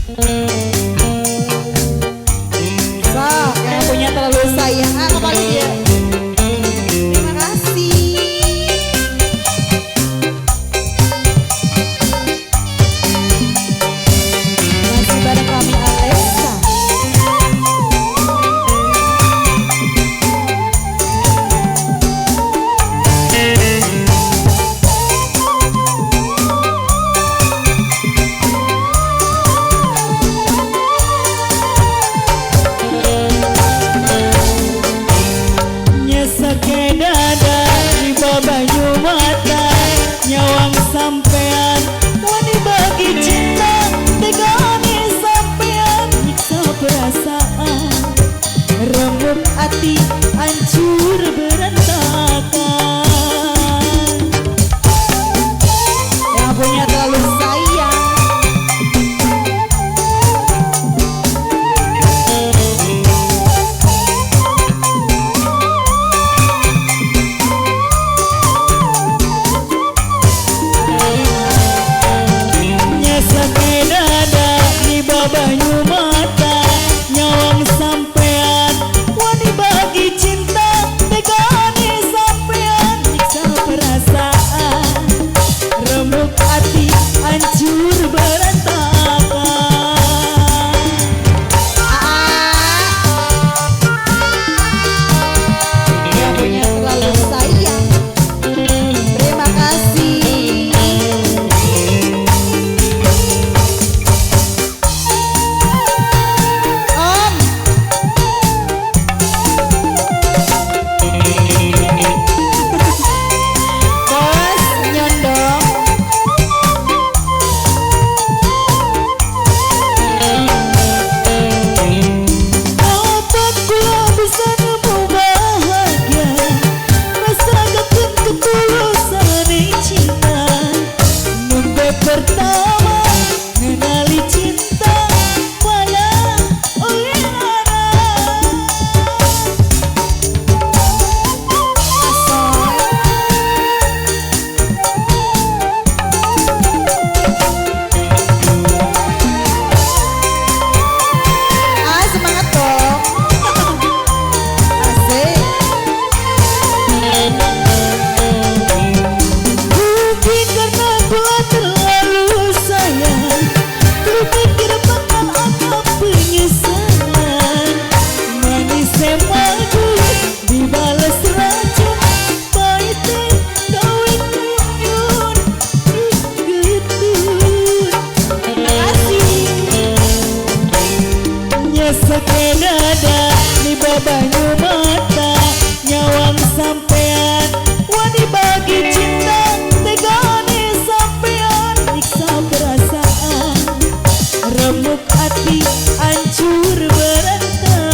Sok, yang punya terlalu sayang. Ah, kembali dia. Terima kasih. Masih bareng kami Alessa. Nyeseke dada di banyu mata nyawang sampean wani bagi cinta tegane sampean nyiksa perasaan remuk hati hancur berantakan. Yang punya terlalu sayang. Nyeseke dada di banyu mata nyawang sampean wani bagi cinta tegane sampean nyiksa perasaan remuk hati hancur berantakan. Yang punya terlalu sayang. Terima kasih. Om. Bos nyondong. Kapan kula bisa nemu bahagia rasakakeun ketulusan cinta nembe pertama ngenali cinta malah oleh lara. Asoy. Ah, semangat dong. Asik. Mungkin karena kula terlalu sayang terpikir bakal ada penyesalan manis madu dibales racun pahitnya gawe kunyun getun. Terima kasih. Nyeseke dada di banyu mata nyawang sampean wani bagi cinta tegane sampean nyiksa perasaan remuk hati hancur berantakan.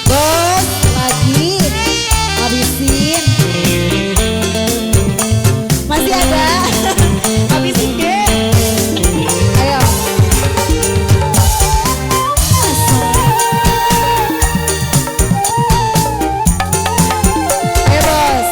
Bos, lagi habisin. Masih ada. Habisin deh. Ayo. Ayo, bos.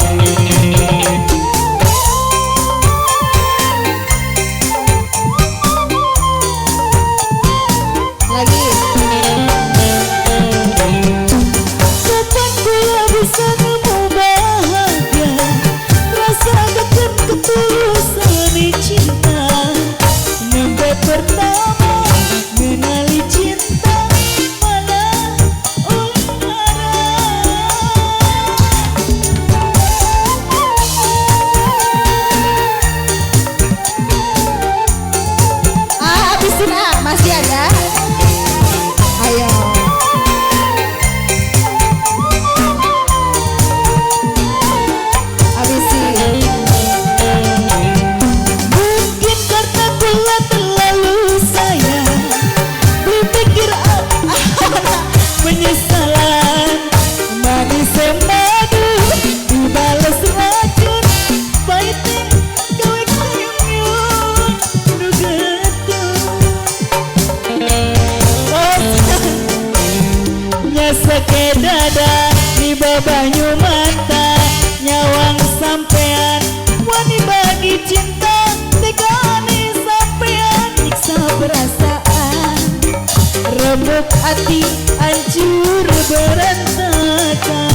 Hati hancur berantakan.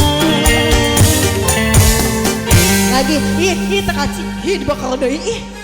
Lagi, ih, ih, tekaci, ih, dibakar deui, ih.